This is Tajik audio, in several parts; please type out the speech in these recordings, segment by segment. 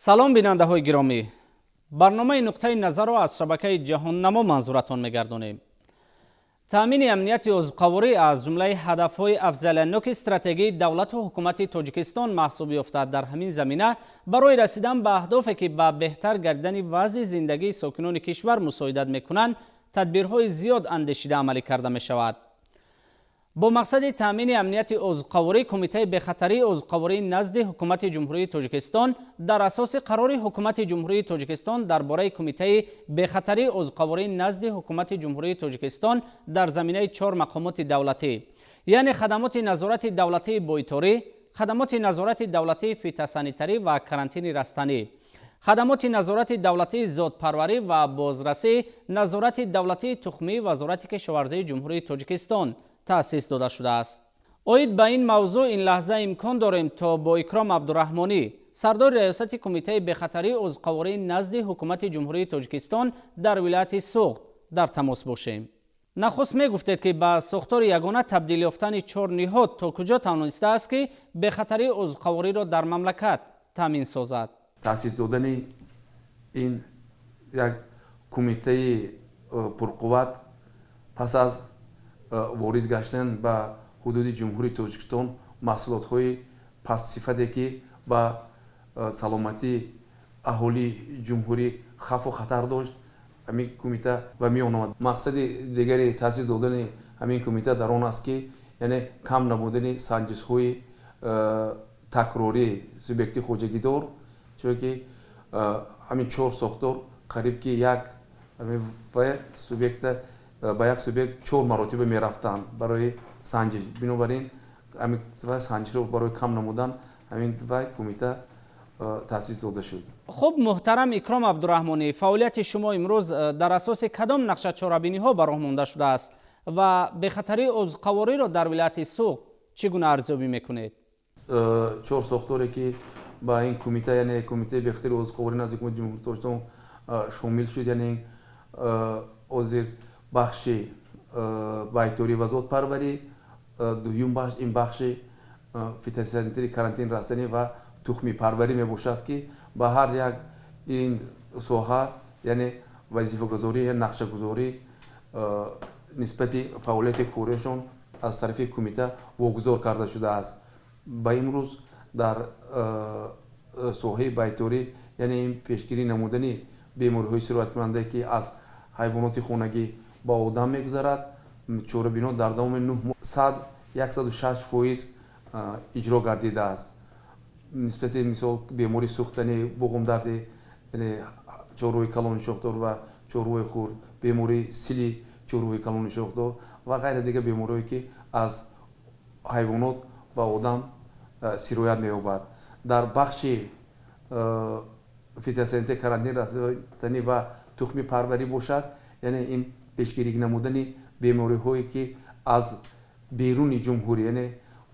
Салом, бинандаҳои гиромӣ! Барномаи «Нуқтаи назарро» аз шабакаи «Ҷаҳоннамо» манзуратон мегардонем. Таъмини амнияти озуқаворӣ аз ҷумлаи ҳадафҳои афзалиятноки стратегии давлату ҳукумати Тоҷикистон маҳсуб ёфта, дар ҳамин замина барои расидан ба аҳдофе, ки ба беҳтар гардидани вазъи зиндагии сокинони кишвар мусоидат мекунанд, тадбирҳои зиёд андешида амалӣ карда мешавад. Бо мақсади таъмини амнияти озуқаворӣ Кумитаи бехатарии озуқаворӣ назди Ҳукумати Ҷумҳурии Тоҷикистон дар асоси қарори Ҳукумати Ҷумҳурии Тоҷикистон дар бораи Кумитаи бехатарии озуқаворӣ назди Ҳукумати Ҷумҳурии Тоҷикистон дар заминаи чор мақомоти давлатӣ, яъне Хадамоти назорати давлатии бойторӣ, Хадамоти назорати давлатии фитосанитарӣ ва карантини растанӣ, Хадамоти назорати давлатии зодпарварӣ ва бозрасӣ, Назорати давлатии тухмии Вазорати кишоварзии Ҷумҳурии Тоҷикистон таъсис дода шудааст. Оид ба ин мавзӯъ ин лаҳза имкон дорем, то бо Икром Абдураҳмонӣ, сардори раёсати Кумитаи бехатарии озуқаворӣ назди Ҳукумати Ҷумҳурии Тоҷикистон дар вилояти Суғд, дар тамос бошем. Нахуст мегуфтед, ки ба сохтори ягона табдил ёфтани чор ниҳод то куҷо тавонистааст, ки бехатарии озуқавориро дар мамлакат таъмин созад? Таъсис додани ин як кумитаи пурқувват пас аз ворид гаштан ба ҳудуди Ҷумҳурии Тоҷикистон маҳсулотҳои пастсифате, ки ба саломатии аҳолии ҷумҳурӣ хавфу хатар дошт, ҳамин кумита ба миён омад. Мақсади дигари таъсис додани ҳамин кумита дар он аст, ки яъне кам намудани санҷишҳои такрории субъекти хоҷагидор, чунки ҳамин чор сохтор қариб ки як субъекта ба як субъект чор маротиба мерафтанд барои санҷиш. Бинобар ин ҳамин санҷишро барои кам намудан ҳамин вай кумита таъсис дода шуд. Хуб, муҳтарам Икром Абдураҳмонӣ, фаъолияти шумо имрӯз дар асоси кадом нақша чорабиниҳо ба роҳ монда шудааст ва бехатарии озуқавориро дар вилояти Суғд чӣ гуна арзёбӣ мекунед? Чор сохторе, ки ба ин кумита, яъне Кумитаи бехатарии озуқаворӣ назди Ҳукумати Ҷумҳурии Тоҷикистон шомил шуд, яъне ҳозир бахши байторӣ ва зодпарварӣ, дуюм бахш ин бахши фитосанитарии, карантини растанӣ ва тухмипарварӣ мебошад, ки ба ҳар як ин соҳа, яъне вазифагузорӣ, нақшагузорӣ нисбати фаъолияти кориашон аз тарафи кумита вогузор карда шудааст. Ба имрӯз дар соҳаи байторӣ, яъне ин пешгирӣ намудани бемориҳои сирояткунандае, ки аз ҳайвоноти хонагӣ ба одам мегузарад, чорабиниҳо дар давоми 9 моҳ 106% иҷро гардидааст. Нисбати, мисол, бемории сӯхтани буғумдарди, яъне чорвои калони шохдор ва чорвои хурд, бемории сили чорвои калони шохдор ва ғайра дигар бемориҳое, ки аз ҳайвонот ба одам сироят меёбад. Дар бахши фитосанитарии, карантини растанӣ ва тухмипарварӣ бошад, яъне ин пешгирӣ намудани бемориҳое, ки аз беруни ҷумҳурӣ, яъне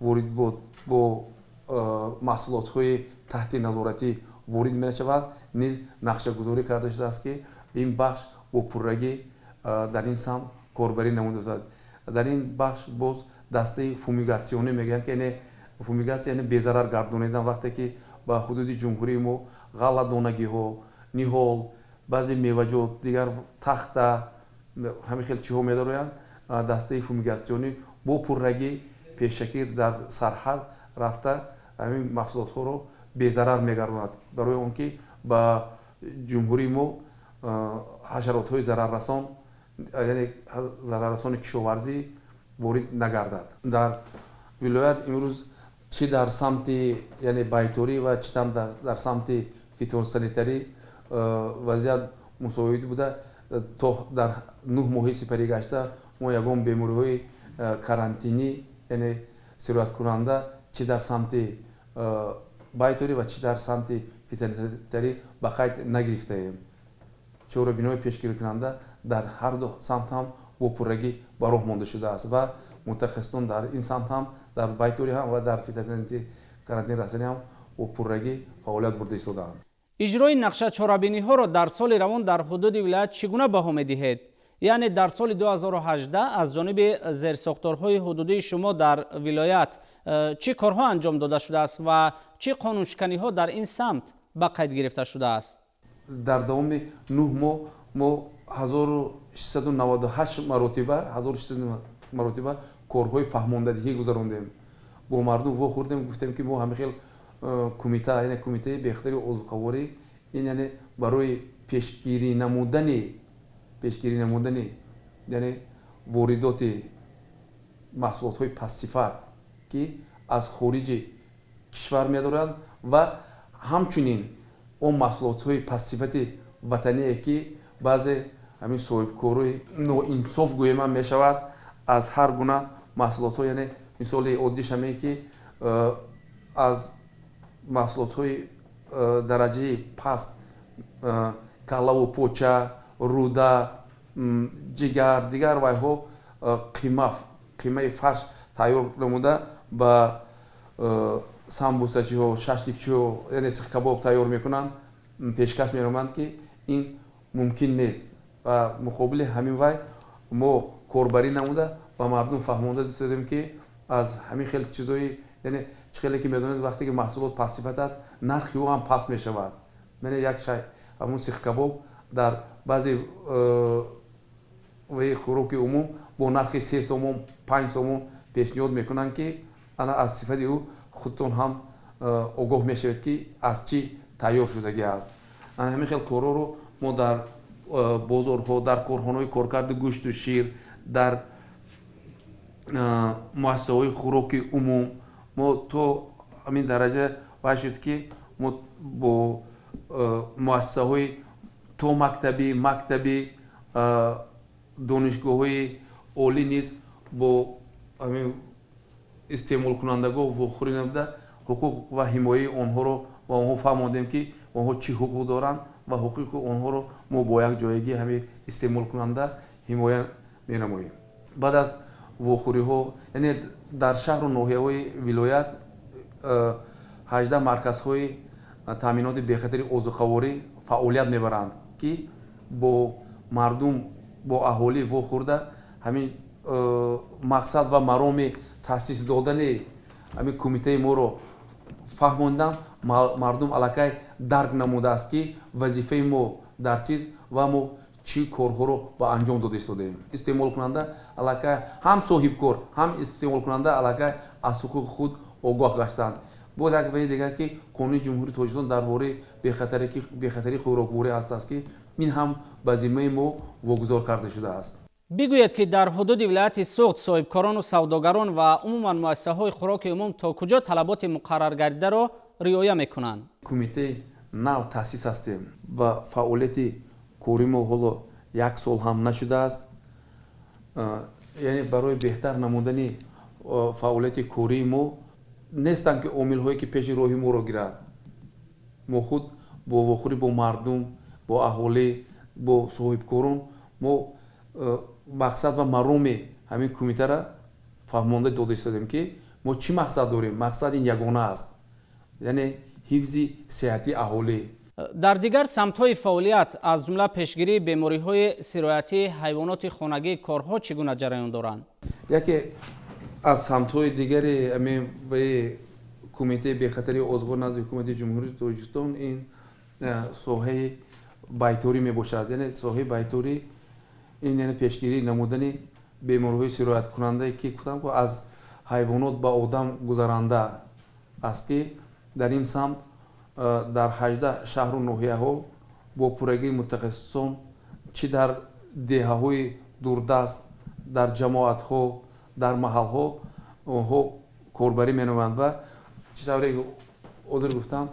ворид бо маҳсулотҳои таҳти назоратӣ ворид мешавад, низ нақшагузорӣ карда шудааст, ки ин бахш бо пуррагӣ дар ин самт корбарӣ намуда шудааст. Дар ин бахш боз дастаи фумигатсионӣ мегӯянд, ки яъне фумигатсия, яъне безарар гардонидан, вақте ки ба ҳудуди ҷумҳурии мо ғалладонагиҳо, ниҳол, баъзе меваҷот, дигар тахта, ҳамин хел чиҳо медароянд, дастаи фумигатсионӣ бо пуррагӣ пешакӣ дар сарҳад рафта, ҳамин маҳсулотҳоро безарар мегардонад, барои он ки ба ҷумҳурии мо ҳашаротҳои зараррасон, яъне зараррасони кишоварзӣ ворид нагардад. Дар вилоят имрӯз чӣ дар самти, яъне байторӣ, ва чӣ дар самти фитосанитарӣ вазъият мусоид буда, то дар 9 моҳи сипарӣ гашта мо ягон бемориҳои карантинӣ, яъне сирояткунанда, чӣ дар самти байторӣ ва чӣ дар самти фитосанитарӣ ба қайд нагирифтаем. Чорабиниҳои пешгирикунанда дар ҳар ду самт ҳам бо пуррагӣ ба роҳ монда шудааст ва мутахассисон дар ин самт ҳам, дар байторӣ ҳам ва дар фитосанитарии, карантини растанӣ ҳам бо пуррагӣ фаъолият бурда истодаанд. Иҷрои нақша чорабиниҳоро дар соли равон дар ҳудуди вилоят чӣ гуна баҳо медиҳед? Яъне дар соли 2018 аз ҷониби зерсохторҳои ҳудудии шумо дар вилоят чӣ корҳо анҷом дода шудааст ва чӣ қонуншиканиҳо дар ин самт ба қайд гирифта шудааст. Дар давоми 9 моҳ мо 1698 маротиба 1600 маротиба корҳои фаҳмондадиҳӣ гузарондем. Бо мардум вохӯрдем, гуфтем, ки мо ҳамин хел кумита, яъне кумитаи бехатари озуқаворӣ, ин яъне барои пешгирӣ намудани яъне воридоти маҳсулотҳои пастсифат, ки аз хориҷи кишвар медоранд, ва ҳамчунин он маҳсулотҳои пастсифати ватание, ки баъзе ҳамин соҳибкорои ноинсоф гӯем ҳам мешавад, аз ҳар гуна маҳсулотҳо, яъне мисоли оддиш ҳаме, ки аз маҳсулотҳои дараҷаи паст каллаву поча, рӯда, ҷигар, дигар вайҳо қима, қимаи фарш тайёр намуда, ба самбусачиҳо, шашликчиҳо, яъне сихкабоб тайёр мекунанд, пешкаш менамоянд, ки ин мумкин нест. Ва муқобили ҳамин вай мо корбарӣ намуда, ба мардум фаҳмонда дистодем, ки аз ҳамин хел чизои, яъне чӣ хеле ки медонед, вақте ки маҳсулот пастсифат аст, нархи ӯ ҳам паст мешавад. Яъне як шай ҳамун сихкабоб дар баъзе ваи хӯроки умум бо нархи 3 сомон, 5 сомон пешниҳод мекунанд, ки ана аз сифати ӯ худтон ҳам огоҳ мешавед, ки аз чӣ тайёр шудагӣ аст. Ана ҳамин хел корҳоро мо дар бозорҳо, дар корхонаҳои коркарди гӯшту шир, дар муассисаҳои хӯроки умум мо то ҳамин дараҷа вай шуд, ки мо бо муассисаҳои томактабӣ, мактабӣ, донишгоҳҳои олӣ низ бо ҳамин истеъмолкунандагон вохӯрӣ намуда, ҳуқуқ ва ҳимояи онҳоро ба онҳо фаҳмондем, ки онҳо чӣ ҳуқуқ доранд ва ҳуқуқи онҳоро мо бо як ҷоягӣ ҳамин истеъмолкунанда ҳимоя менамоем. Баъд аз вохӯриҳо, яъне дар шаҳру ноҳияҳои вилоят 18 марказҳои таъминоти бехатари озуқаворӣ фаъолият мебаранд, ки бо мардум, бо аҳолӣ вохӯрда, ҳамин мақсад ва мароми таъсис додани ҳамин кумитаи моро фаҳмондам. Мардум аллакай дарк намудааст, ки вазифаи мо дар чиз ва мо чӣ корҳоро ба анҷом дода истодаем. Истеъмолкунанда аллакай, ҳам соҳибкор, ҳам истеъмолкунанда аллакай аз ҳуқуқи худ огоҳ гаштанд. Боз як ваи дигар, ки Қонуни Ҷумҳурии Тоҷикистон дар бораи бехатарии хӯрокворӣ ҳастааст, ки ин ҳам ба зиммаи мо вогузор карда шудааст. Бигӯед, ки дар ҳудуди вилояти Суғд соҳибкорону савдогарон ва умуман муассисаҳои хӯроки умум то куҷо талаботи муқарраргардидаро риоя мекунанд? Кумитаи нав таъсис ҳастем ва фаъолияти кори мо ҳоло як сол ҳам нашудааст. Яъне барои беҳтар намудани фаъолияти кории мо нестанд, ки омилҳое, ки пеши роҳи моро гирад. Мо худ бо вохӯрӣ бо мардум, бо аҳолӣ, бо соҳибкорон мо мақсад ва мароми ҳамин кумитара фаҳмонда дода истодем, ки мо чӣ мақсад дорем. Мақсад ин ягона аст, яъне ҳифзи сеҳатии аҳолӣ. Дар дигар самтҳои фаъолият, аз ҷумла пешгирии бемориҳои сироятии ҳайвоноти хонагӣ, корҳо чӣ гуна ҷараён доранд? Яке аз самтҳои дигари ҳамин кумитаи бехатарии озуқаворӣ назди Ҳукумати Ҷумҳурии Тоҷикистон ин соҳаи байторӣ мебошад. Яъне соҳаи байторӣ ин яъне пешгирӣ намудани бемориҳои сирояткунандае, ки гуфтам, аз ҳайвонот ба одам гузаранда аст, ки дар ин самт дар 18 шаҳру ноҳияҳо бо пуррагии мутахассисон, чӣ дар деҳаҳои дурдаст, дар ҷамоатҳо, дар маҳалҳо онҳо корбарӣ менамоянд. Ва чӣ тавре ҳозир гуфтам,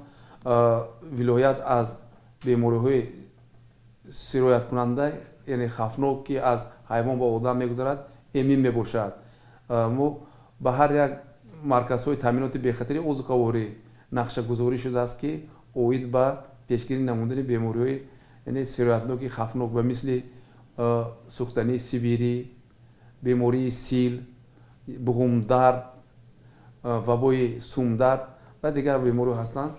вилоят аз бемориҳои сирояткунанда, яъне хавфнок, ки аз ҳайвон ба одам мегузарад, эмин мебошад. Мо ба ҳар як марказҳои таъминоти бехатари озуқаворӣ нақшагузорӣ шудааст, ки оид ба пешгирӣ намудани бемориҳои, яъне сироятноки хавфнок, ба мисли сӯхтании сибирӣ, бемории сил, буғумдард, вабои сумдард ва дигар бемориҳо ҳастанд.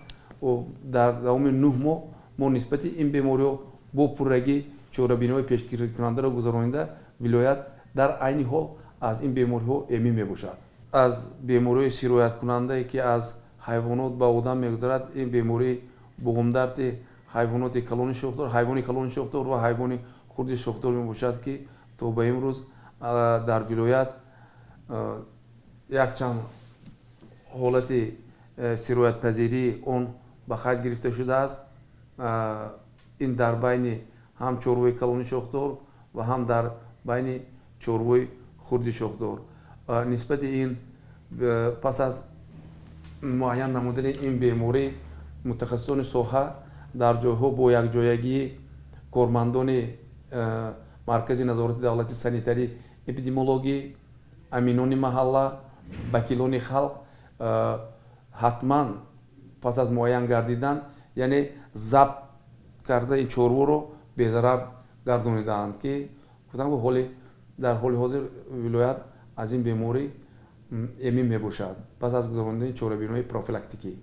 Дар давоми 9 моҳ мо нисбати ин бемориҳо бо пуррагӣ чорабиниҳои пешгирикунандаро гузаронида, вилоят дар айни ҳол аз ин бемориҳо эмин мебошад. Аз бемориҳои сирояткунандае, ки аз ҳайвонот ба одам мегузарад, ин бемории буғумдарди ҳайвоноти калони шохдор, ҳайвони калони шохдор ва ҳайвони хурди шохдор мебошад, ки то ба имрӯз дар вилоят якчанд ҳолати сироятпазирии он ба қайд гирифта шудааст. Ин дар байни ҳам чорвои калони шохдор ва ҳам дар байни чорвои хурди шохдор. Нисбати ин пас аз муайян намудани ин беморӣ мутахассисони соҳа дар ҷойҳо бо якҷоягии кормандони Маркази назорати давлати санитарӣ эпидемиологӣ, аминони маҳалла, вакилони халқ ҳатман пас аз муайян гардидан, яъне забт кардаи чорворо безарар гардонидаанд, ки гуфтам дар ҳоли ҳозир вилоят аз ин беморӣ эмин мебошад пас аз гузаронидани чорабиниҳои профилактикӣ.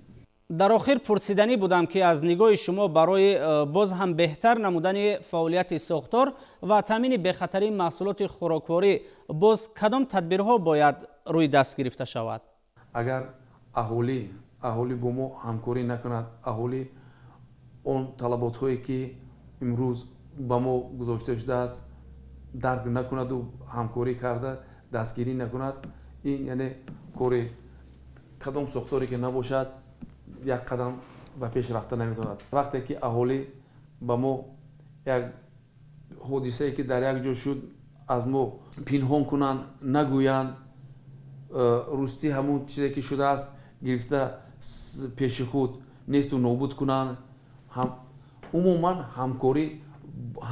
Дар охир пурсиданӣ будам, ки аз нигоҳи шумо барои боз ҳам беҳтар намудани фаъолияти сохтор ва таъмини бехатарии маҳсулоти хӯрокворӣ боз кадом тадбирҳо бояд рӯи даст гирифта шавад? Агар аҳолӣ бо мо ҳамкорӣ накунад, аҳолӣ он талаботҳое ки имрӯз ба мо гузошта шудааст дарк накунаду ҳамкорӣ карда дастгирӣ накунад, ин яъне кори кадом сохторе ки набошад як қадам ба пеш рафта наметавонад. Вақте ки аҳолӣ ба мо як ҳодисае ки дар як ҷо шуд аз мо пинҳон кунанд, нагӯянд, рӯстӣ ҳамон чизе ки шудааст гирифта пеши худ несту нобуд кунанд, умуман ҳамкорӣ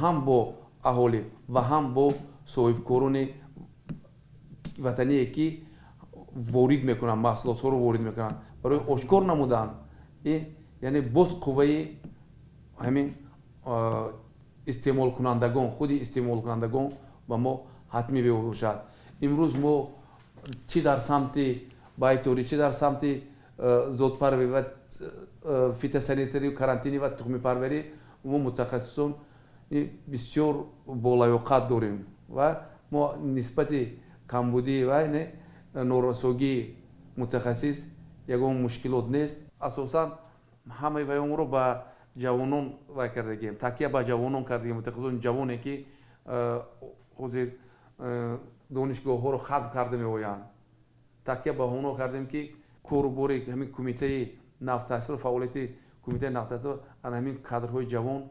ҳам бо аҳолӣ ва ҳам бо соҳибкорони ватание ки ворид мекунанд, маҳсулотҳоро ворид мекунанд, барои ошкор намудан, яъне боз қувваи ҳамин истеъмолкунандагон, худи истеъмолкунандагон ба мо ҳатмӣ мебошад. Имрӯз мо чӣ дар самти байторӣ, чӣ дар самти зодпарварӣ ва фитосанитарию карантинӣ ва тухмипарварӣ мо мутахассисон бисёр болаёқат дорем ва мо нисбати камбудӣ ва норасогии мутахассис ягон мушкилот нест. Асосан ҳамаи вайонро ба ҷавонон вай кардагием, такя ба ҷавонон кардагием, мутахассисони ҷавоне ки ҳозир донишгоҳҳоро хатм карда меоянд. Такя ба онҳо кардем, ки кору бори ҳамин кумитаи нафтаҳсил, фаъолияти кумитаи нафтаҳсил ана ҳамин кадрҳои ҷавон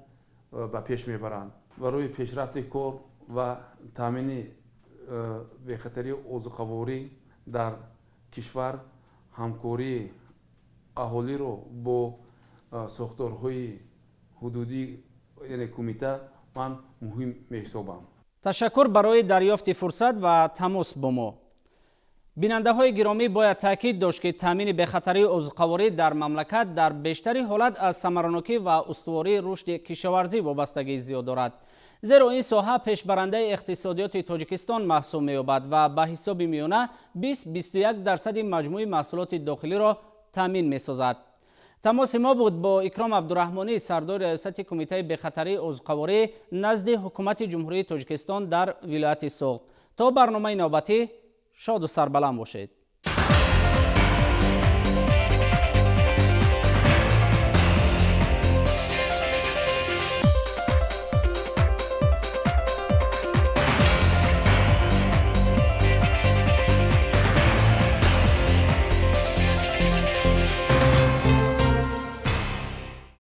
ба пеш мебаранд. Барои пешрафти кор ва таъмини бехатарии озуқаворӣ дар кишвар ҳамкории аҳолиро бо сохторҳои ҳудудӣ, яъне кумита, ман муҳим меҳисобам. Ташаккур барои дарёфти фурсат ва тамос бо мо. Бинандаҳои гиромӣ, бояд таъкид дошт, ки таъмини бехатарии озуқаворӣ дар мамлакат дар бештари ҳолат аз самаранокӣ ва устувории рушди кишоварзӣ вобастагии зиёд дорад, зеро ин соҳа пешбарандаи иқтисодиёти Тоҷикистон маҳсуб меёбад ва ба ҳисоби миёна 20-21% маҷмӯи маҳсулоти дохилиро таъмин месозад. Тамоси мо буд бо Икром Абдураҳмонӣ, сардори раёсати Кумитаи бехатарии озуқаворӣ назди Ҳукумати Ҷумҳурии Тоҷикистон дар вилояти Суғд. То барномаи навбатӣ шоду сарбаланд бошед.